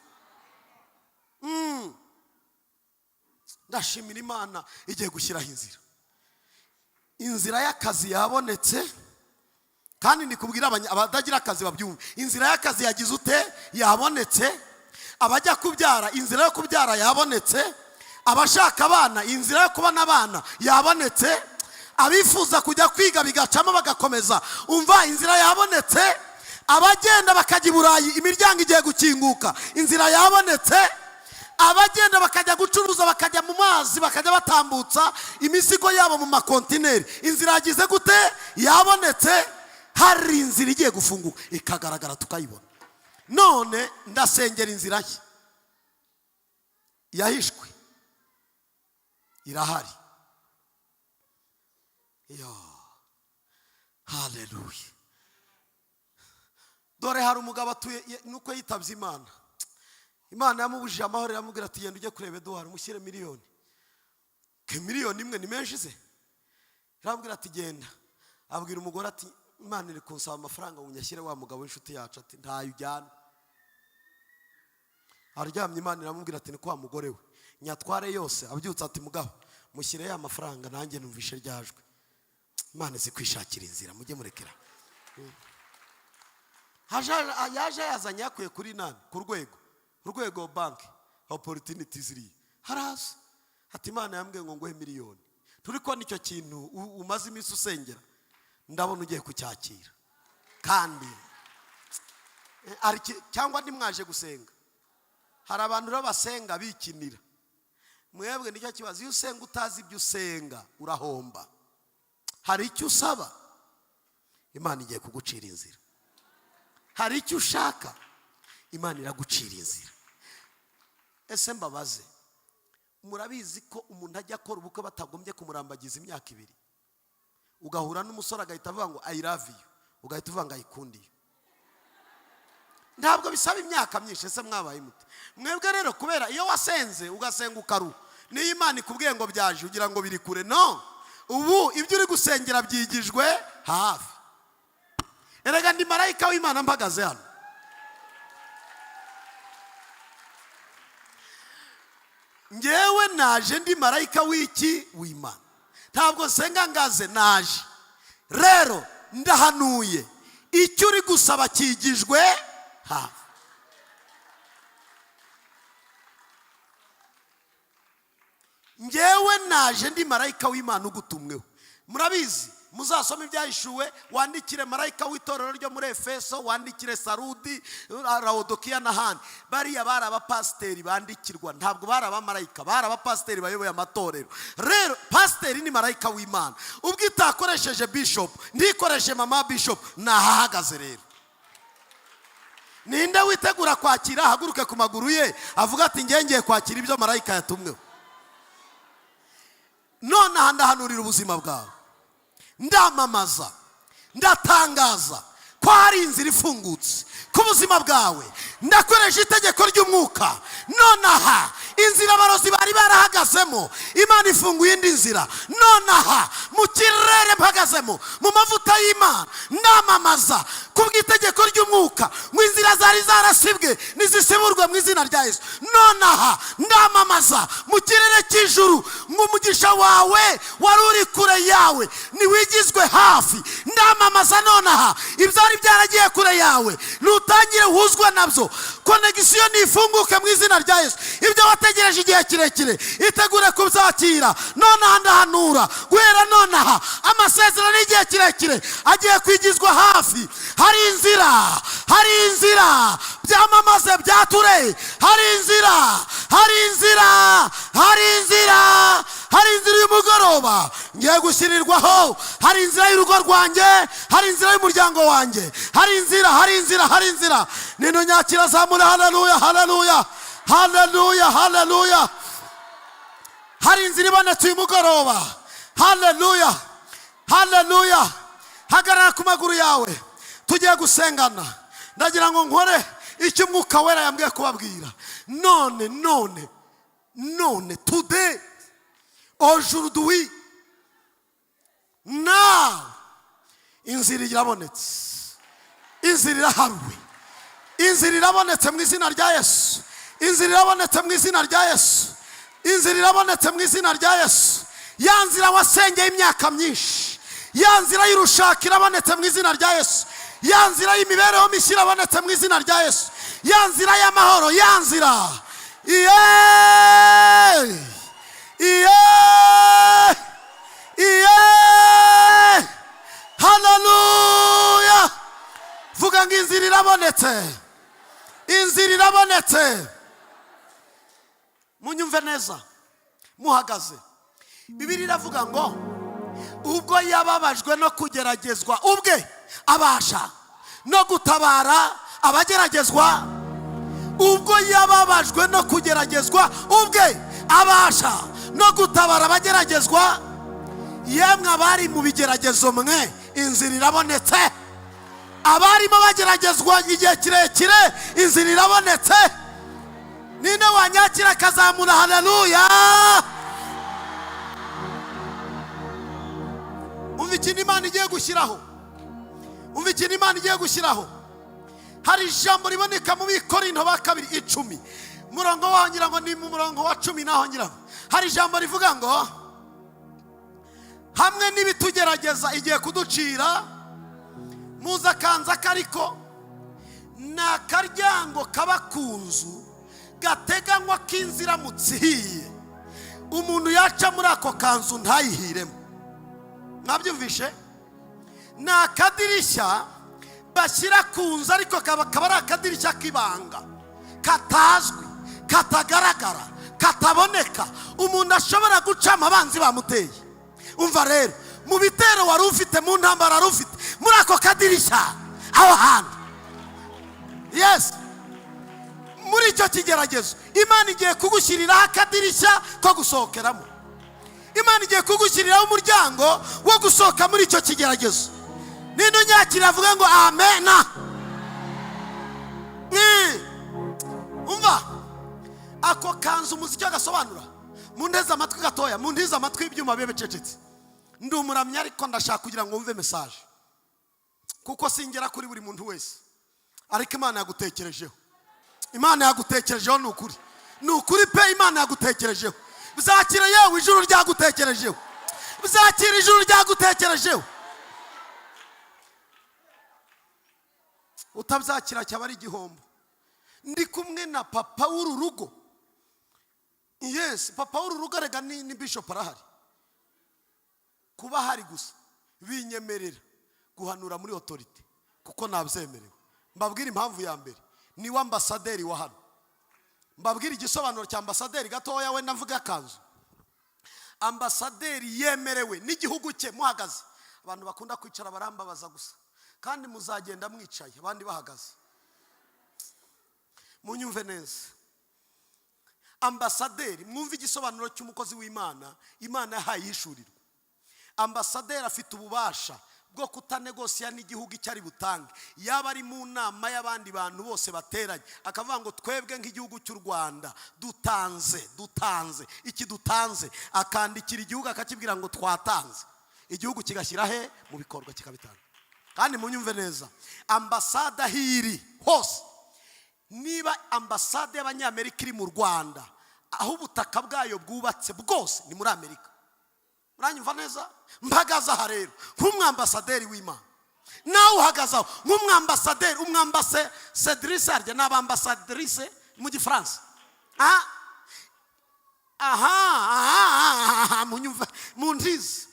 Ndashimira Imana igiye gushyiraho inzira. Inzira y'akazi yabonetse, kandi ndikubwira abatagira akazi babyumve. Inzira y'akazi yagize ute? Yabonetse. Abajya kubyara, inzira yo kubyara yabonetse. Abashaka abana, inzira yo kubona abana yabonetse. Abifuza kujya kwiga bigacamo bagakomeza, umva, inzira yabonetse. Abagenda bakajya i Burayi, imiryango igiye gukinguka, inzira yabonetse. Abagenda bakajya gucuruza, bakajya mu mazi, bakajya batambutsa imizigo yabo mu makontineri, inzira yagize gute? Yabonetse. Hari inzira igiye gufunguka ikagaragara, tukayibona. None ndasengera inzira ye yahishwe, irahari. Yo, haleluya. Dore hari umugabo atuye nuko yitabye Imana. Imana yamubujije amahoro, iramubwira ati genda ujye kureba Eduwari, umushyire miliyoni. Ke miliyoni imwe ni menshi se? Iramubwira ati genda. Abwira umugore ati Imana iri kunsaba amafaranga ngo nyashyire wa mugabo w'inshuti yacu. Ati ntayo ujyana. Aryamye, Imana iramubwira ati ni kwa mugore we, nyatware yose. Abyutse ati mugabo, mushyire ya mafaranga, nanjye numvishe ryajwe. Imana izi kwishakira inzira, mujye murekera. Yaje yazanye, yakuye kuri nani, ku rwego banki opportunity ziri haraza. Ati Imana yambwiye ngo nguhe miliyoni. Turi kubona icyo kintu umaze iminsi usengera, ndabona ugiye kucyakira. Kandi cyangwa ntimwaje gusenga? Hari abantu rero basenga bikinira. Mwebwe nicyo kibazo. Iyo usenga utazi ibyo usenga, urahomba. Hari icyo usaba, Imana igiye kugucira inzira. Hari icyo ushaka, Imana iragucira inzira. Ese mbabaze, murabizi ko umuntu ajya akora ubukwe batagombye kumurambagiza imyaka 2? Ugahura n'umusore agahita avuga ngo I love you, ugahita uvuga ngo ayikundiye. Ntabwo bisaba imyaka myinshi. Ese mwabaye mute mwebwe rero? Kubera iyo wasenze ugasenga ukaruha, niyo Imana ikubwiye ngo byaje, ugira ngo biri kure. No ubu ibyo uri gusengera byigijwe hafi. Erega ndi marayika w'Imana mpagaze hano. Ngewe naje ndi marayika w'iki? W'Imana. Ntabwo nsenga ngaze, naje rero ndahanuye. Icyo uri gusaba kigijwe hafi. Ngewe naje ndi marayika w'Imana ugutumweho. Murabizi, muzasome ibyahishuwe, wandikire marayika w'itorero ryo muri Efeso, wandikire Sarudi, Lawodokiya n'ahandi. Bariya bari abapasiteri bandikirwa, ntabwo bari abamarayika, bari abapasiteri bayoboye amatorero. Rero pasiteri ni marayika w'Imana. Ubwo itakoresheje bishop, ntikoreshe mama bishop, nahahagaze. Rero ninde witegura kwakira? Ahaguruke ku maguru ye, avuga ati: "Ngiye kwakira ibyo marayika yatumweho." Nonaha ndahanurira ubuzima bwawe, ndamamaza, ndatangaza ko hari inzira ifungutse ku buzima bwawe. Ndakoresha itegeko ry'umwuka nonaha. Inzira abarozi bari barahagazemo, Imana ifunguye indi nzira nonaha. Mu kirere mpagazemo, mu mavuta y'Imana, ndamamaza ku bw'itegeko ry'umwuka ngo inzira zari zarasibwe nizisiburwe mu izina rya Yesu. Nonaha ndamamaza mu kirere cy'ijuru ngo umugisha wawe wari uri kure yawe ntiwigizwe hafi. Ndamamaza nonaha, ibyari byaragiye kure yawe nutangire uhuzwe nabyo. Connexion nifunguke mu izina rya Yesu. Ibyo wategereje igihe kirekire, itegure kubyakira nonaha. Ndahanura guhera nonaha, amasezerano y'igihe kirekire agiye kwigizwa hafi. Hari inzira, hari inzira. Byamamaze, byature. Hari inzira, hari inzira, hari inzira, hari inzira y'umugoroba ngiye gushyirirwaho. Hari inzira y'urugo rwanjye, hari inzira y'umuryango wanjye, hari inzira, hari inzira, hari inzira. Nino nyakira, zamura haleluya, haleluya, haleluya, haleluya. Hari inzira ibonetse uyu mugoroba. Haleluya, haleluya. Hagarara ku maguru yawe, tugiye gusengana. Ndagira ngo nkore icyo Umwuka Wera yambwiye kubabwira. None, none, none, today, aujourd'hui, now, inzira irabonetse, inzira iraharuwe, inzira irabonetse mu izina rya Yesu. Inzira irabonetse mu izina rya Yesu. Inzira irabonetse mu izina rya Yesu. Ya nzira wasengeye imyaka myinshi, ya nzira y'urushaka irabonetse mu izina rya Yesu. Ya nzira y'imibereho mishya irabonetse mu izina rya Yesu. Ya nzira y'amahoro, ya nzira iye, iye, iye. Haleluya! Vuga ngo: "Inzira irabonetse, inzira irabonetse." Munyumve neza muhagaze. Bibiri iravuga ngo ubwo yababajwe no kugeragezwa ubwe, abasha no gutabara abageragezwa. Ubwo yababajwe no kugeragezwa ubwe, abasha no gutabara abageragezwa. Yemwe abari mu bigeragezo mwe, inzira irabonetse. Abarimo bageragezwa igihe kirekire, inzira irabonetse. Ninde wanyakira akazamura haleluya? Umva ikintu Imana igiye gushyiraho, umva ikintu Imana igiye gushyiraho. Hari ijambo riboneka mu Bikorinto ba kabiri 10, murongo waho ngira ngo ni mu murongo wa 10, naho ngira ngo hari ijambo rivuga ngo hamwe n'ibitugerageza igiye kuducira muza akanza kariko ni akaryango kaba ku nzu gateganywa k'inziramutse ihiye, umuntu yaca muri ako kanzu ntayihiremo. Mwabyumvishe? Ni akadirishya bashyira ku nzu, ariko kaba ari akadirishya k'ibanga, katazwi, katagaragara, kataboneka, umuntu ashobora gucamo abanzi bamuteye. Umva rero, mu bitero wari ufite, mu ntambara wari ufite, muri ako kadirishya aho hantu, yes, muri icyo kigeragezo, Imana igiye kugushyiriraho akadirishya ko gusohokeramo. Imana igiye kugushyiriraho umuryango wo gusohoka muri icyo kigeragezo. Nino nyakira avuga ngo amena. Umva, ako kanzu umuziki agasobanura. Mundeze amatwi gatoya, mundize amatwi, y'ibyuma bibe bicecetse. Ndi umuramyi, ariko ndashaka kugira ngo wumve message, kuko singera kuri buri muntu wese, ariko Imana yagutekerejeho, Imana yagutekerejeho. Ni ukuri, ni ukuri pe, Imana yagutekerejeho. Bizakira yewe, ijuru ryagutekerejeho. Bizakira, ijuru ryagutekerejeho. Utabyakira cyaba ari igihombo. Ndi kumwe na papa w'uru rugo. Yes, papa w'uru rugo rega ni bishop, arahari. Kuba ahari gusa binyemerera guhanura muri autorité, kuko nabyemerewe. Mbabwire impamvu ya mbere: niwe ambasaderi wa hano. Mbabwire igisobanuro cya ambasaderi gatoya, wenda mvuga akanzu. Ambasaderi yemerewe n'igihugu cye. Muhagaze, abantu bakunda kwicara barambabaza gusa, kandi muzagenda mwicaye abandi bahagaze. Munyumve neza, ambasaderi, mwumve igisobanuro cy'umukozi w'Imana Imana yahaye yishurirwa. Ambasaderi afite ububasha bwo kutanegosiya n'igihugu icyo ari butange. Yaba ari mu nama y'abandi bantu bose bateranye, akavuga ngo: "Twebwe nk'igihugu cy'u Rwanda dutanze iki, dutanze," akandikira igihugu akakibwira ngo twatanze, igihugu kigashyira he mu bikorwa, kikabitanga. Kandi munyumve neza, ambasade aho iri hose, niba ambasade y'Abanyamerika iri mu Rwanda, aho ubutaka bwayo bwubatse bwose ni muri Amerika. Muranyumva neza? Mpagaze aha rero nk'umwambasaderi w'Imana, nawe uhagaze aho nk'umwambasaderi, umwambase cedrice, harya ni abambasadrice mu Gifaransa. Aha aha aha, munyumve, mundizi,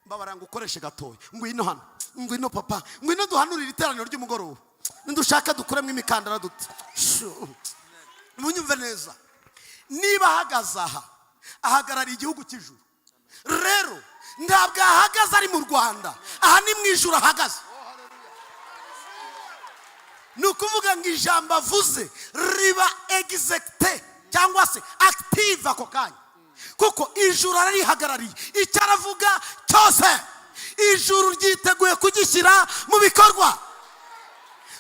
mbabara ngo ukoreshe gatoya. Ngwino hano, ngwino papa, ngwino duhanurire iteraniro ry'umugoroba. Nidushaka dukuremo imikandara dute. Munyumve neza, niba ahagaze aha, ahagarariye igihugu cy'ijuru. Rero ntabwo ahagaze ari mu Rwanda, aha ni mu ijuru ahagaze. Ni ukuvuga ngo ijambo avuze riba exécuté cyangwa se active ako kanya, kuko ijuru ararihagarariye. Icyo aravuga cyose, ijuru ryiteguye kugishyira mu bikorwa,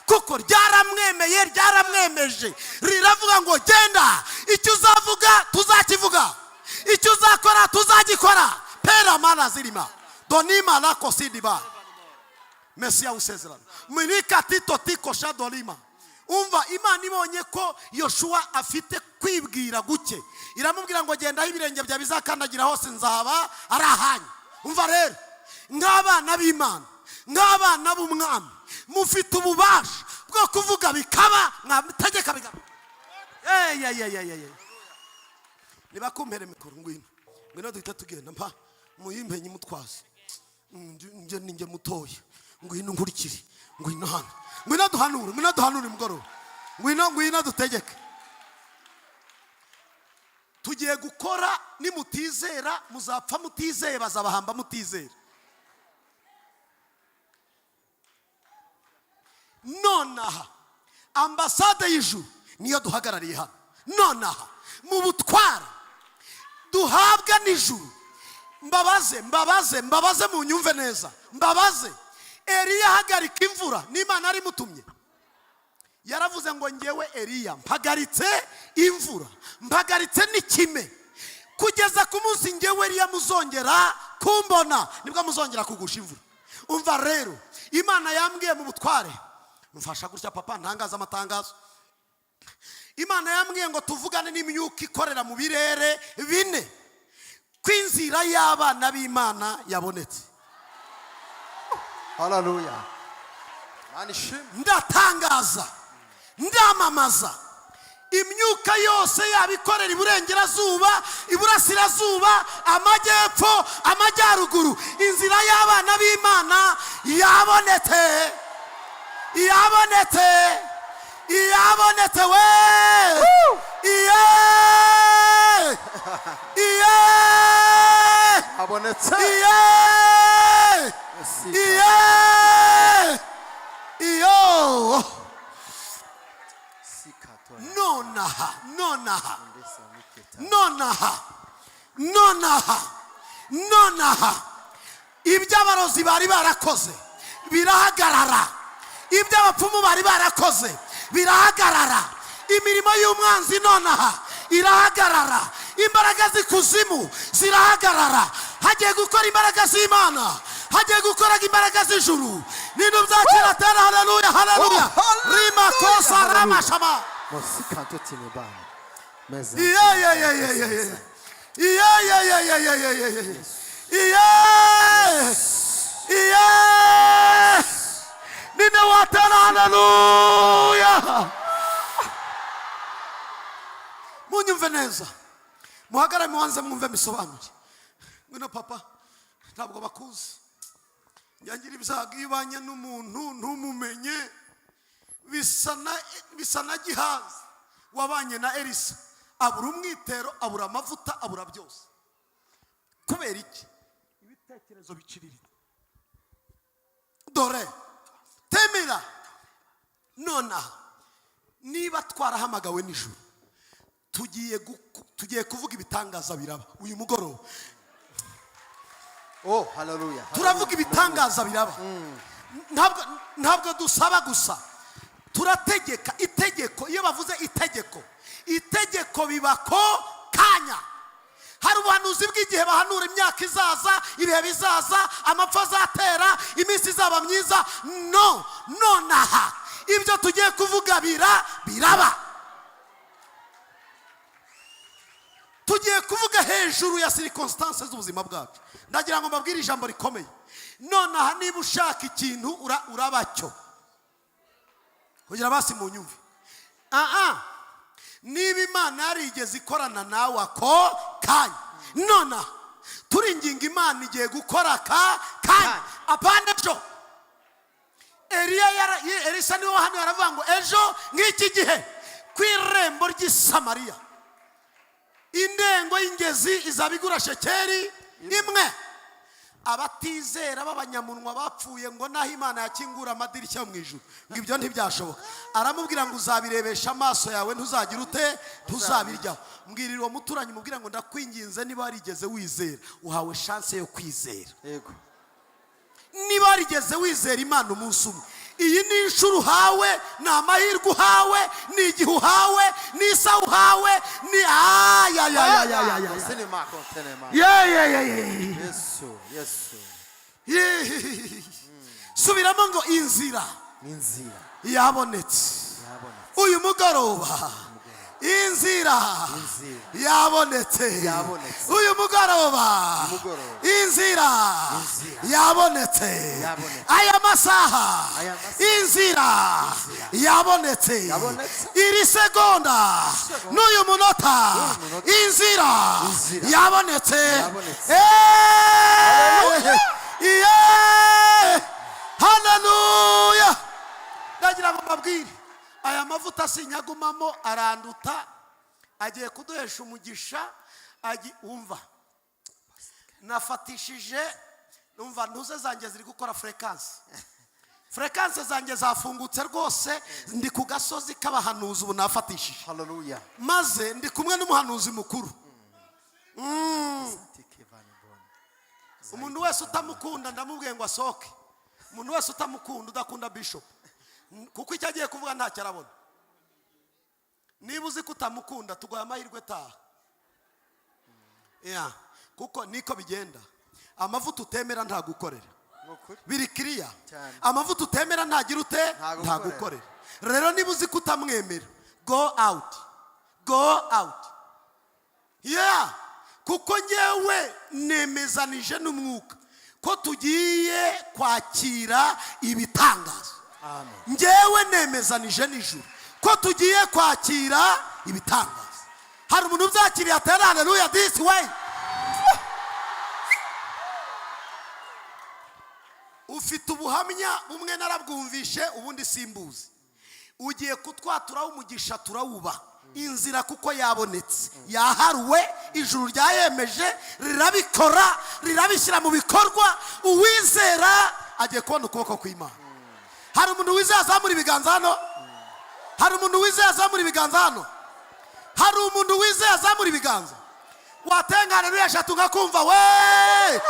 kuko ryaramwemeye, ryaramwemeje. Riravuga ngo: "Genda, icyo uzavuga tuzakivuga, icyo uzakora tuzagikora." Pera mana zirima donima lako sidiba Mesiya w'isezerano mirika tito tiko shadolima. Umva, Imana ibonye ko Yoshuwa afite kwibwira guke, iramubwira ngo: "Genda, aho ibirenge byawe bizakandagira hose nzaba ari ahanyu." Umva rero, nk'abana b'Imana, nk'abana b'umwami, mufite ububasha bwo kuvuga bikaba, mwategeka bikaba. Ey, ey, ey, ey, ey. Nibakumpere mikoro. Ngwino, ngwino duhita tugenda. Mpa muyimpe nyimutwaze. Nje ninjye mutoya. Ngwino nkurikire, ngwino hano, ngwino duhanure, ngwino duhanure mugoroba, ngwino, ngwino dutegeke. Tugiye gukora. Nimutizera muzapfa mutizeye, bazabahamba mutizera. Nonaha ambasade y'ijuru niyo duhagarariye hano. Nonaha mu butware duhabwa n'ijuru, mbabaze, mbabaze, mbabaze, munyumve neza, mbabaze: Eliya ahagarika imvura n'Imana yari imutumye, yaravuze ngo: "Ngewe Eliya mpagaritse imvura, mpagaritse n'ikime, kugeza ku munsi ngewe Eliya muzongera kumbona, nibwo muzongera kugusha imvura." Umva rero, Imana yambwiye mu butware, mfasha gutya papa, ntangaza amatangazo. Imana yambwiye ngo tuvugane n'imyuka ikorera mu birere bine ko inzira y'abana b'Imana yabonetse. Haleluya, Mana ishimwe. Ndatangaza, ndamamaza: imyuka yose, yaba ikorera iburengerazuba, iburasirazuba, amajyepfo, amajyaruguru, inzira y'abana b'Imana yabonetse, yabonetse, yabonetse we! Iye, iye! Habonetse. Iye! Iye, iyo! Nonaha, nonaha, nonaha, nonaha, nonaha, ibyo abarozi bari barakoze birahagarara, ibyo abapfumu bari barakoze birahagarara, imirimo y'umwanzi nonaha irahagarara, imbaraga z'ikuzimu zirahagarara. Hagiye gukora imbaraga z'Imana, hagiye gukora imbaraga z'ijuru. Nintu byakira, tera haleluya, haleluya! Oh, rima kosa haleluya. Ramashama. Iye, iye, iye, iye, iye. Iye, iye, iye, iye, iye, iye, iye. Iye! Iye! Ninde watera haleluya? Munyumve neza, muhagarare, mubanze mwumve misobanure. Ngwino papa, ntabwo bakuzi. Ngira ibyago iyo ubanye n'umuntu ntumumenye. Bisa na Gihazi wabanye na Elisa, abura umwitero, abura amavuta, abura byose. Kubera iki? Ibitekerezo biciriritse. Dore temera nonaha, niba twarahamagawe nijoro, tugiye kuvuga ibitangaza biraba uyu mugoroba. Oh, haleluya. Turavuga ibitangaza biraba. Ntabwo dusaba gusa, turategeka. Itegeko, iyo bavuze itegeko, itegeko biba ko kanya. Hari ubuhanuzi bw'igihe, bahanura imyaka izaza, ibihe bizaza, amapfa azatera, iminsi izaba myiza. No nonaha ibyo tugiye kuvuga biraba. Tugiye kuvuga hejuru ya circonstances z'ubuzima bwacu. Ndagira ngo mbabwire ijambo rikomeye nonaha: niba ushaka ikintu, urabacyo kugira basi mu nyumve. Aha, niba Imana yarigeze ikorana nawe ako kanya, nonaha turinginga Imana igiye gukora aka kanya, apana ejo. Eliya Elisa niwe hano yaravuga ngo ejo nk'iki gihe ku irembo ry'i Samariya indengo y'ingezi izaba igura shekeri 1. Abatizera b'abanyamunwa bapfuye ngo naho Imana yakingura amadirishya yo mu ijuru, ngo ibyo ntibyashoboka. Aramubwira ngo uzabirebesha amaso yawe, ntuzagira ute? Ntuzabiryaho. Mbwirira uwo muturanyi, mubwira ngo ndakwinginze, niba warigeze wizera, uhawe chance yo kwizera. Yego. Niba warigeze wizera Imana umunsi umwe, iyi ni inshuro uhawe, ni amahirwe uhawe, ni igihe uhawe, ni isaha uhawe, ni ayayayayayaya. Sinema kontenema. Ye. Yesu, Yesu. Subiramo ngo inzira N'inzira yabonetse. Yabonetse. Uyu mugoroba inzira Inzira. yabonetse. Yabonetse. Uyu mugoroba Mugoroba. inzira Inzira. yabonetse. Yabonetse. Aya masaha Aya masaha. inzira Inzira. yabonetse. Yabonetse. Iri segonda Segonda. n'uyu munota N'uyu munota. inzira Inzira. yabonetse. Yabonetse. Eh! Haleluya! Ndagira ngo mbabwire, aya mavuta sinyagumamo, aranduta, agiye kuduhesha umugisha. Wumva nafatishije, numva ntuze zanjye ziri gukora fréquence, fréquence zanjye zafungutse rwose. Ndi ku gasozi k'abahanuzi ubu, nafatishije. Haleluya. Maze ndi kumwe n'umuhanuzi mukuru. Umuntu wese utamukunda, ndamubwiye ngo asohoke. Umuntu wese utamukunda, udakunda bishop, kuko icyo agiye kuvuga ntacyo arabona. Niba uzi ko utamukunda, tuguha amahirwe, taha. Yeah, kuko niko bigenda, amavuta utemera ntagukorera. Ni ukuri. Biri kiriya. Cyane. Amavuta utemera ntagira ute? Ntagukorera. Ntagukorera. Rero niba uzi ko utamwemera, go out, go out. Yeah, kuko ngewe nemezanije n'umwuka ko tugiye kwakira ibitangazo. Amen. Ngewe nemezanije n'ijuru ko tugiye kwakira ibitangazo. Hari umuntu ubyakiriye? Atera haleluya this way. Ufite ubuhamya bumwe narabwumvishe, ubundi simbuzi. Ugiye kutwaturaho umugisha, turawuba inzira kuko yabonetse, yaharuwe, ijuru ryayemeje, rirabikora, rirabishyira mu bikorwa. Uwizera agiye kubona ukuboko kw'Imana. Hari umuntu wizeye azamura ibiganza hano? Hari umuntu wizeye azamura ibiganza hano? Hari umuntu wizeye azamura ibiganza? Watenga haleluya eshatu nkakumva we!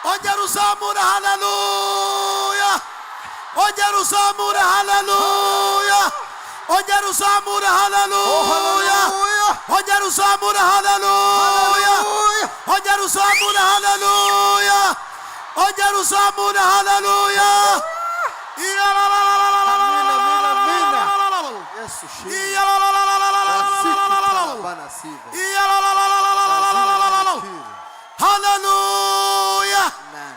Ongera uzamura haleluya, ongera uzamura haleluya, ongera uzamura haleluya, ongera uzamura haleluya, ongera uzamura haleluya, ongera uzamura haleluya. Amina. Yesu shimwe. Bana sive. Haleluya! Amen.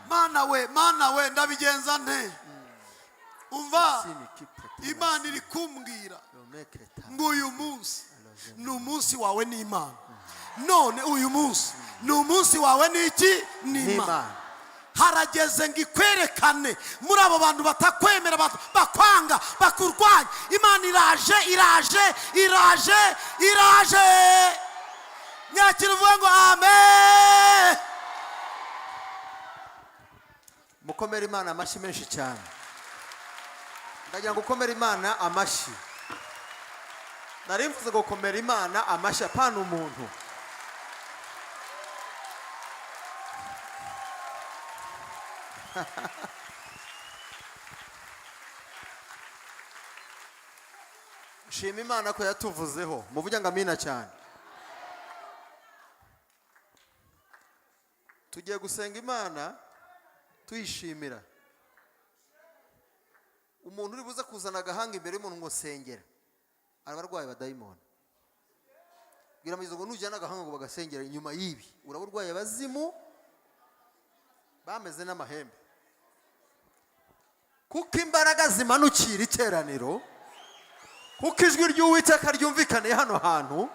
Mana. Mana we, Mana we, ndabigenza nte? Umva, Imana iri kumbwira ngo uyu munsi ni umunsi wawe n'Imana. None uyu munsi ni umunsi wawe n'iki? N'Imana. N'Imana. Harageze ngo ikwerekane muri abo bantu batakwemera, bakwanga, bakurwanya. Imana iraje, iraje, iraje, iraje. Nyakira uvuge ngo amen. Mukomere Imana amashyi menshi cyane. Ndagira ngo ukomere Imana amashyi. Nari mvuze ngo komera Imana amashyi, apana umuntu. Shima Imana ko yatuvuzeho. Muvuge ngo amina cyane. Tugiye gusenga Imana tuyishimira. Umuntu uri buze kuzana agahanga imbere y'umuntu ngo sengera, araba arwaye abadayimoni. Bwira mugenzi ngo nujyana agahanga ngo bagasengera, inyuma y'ibi uraba urwaye abazimu bameze n'amahembe, kuko imbaraga zimanukira iteraniro, kuko ijwi ry'Uwiteka ryumvikaniye hano hantu.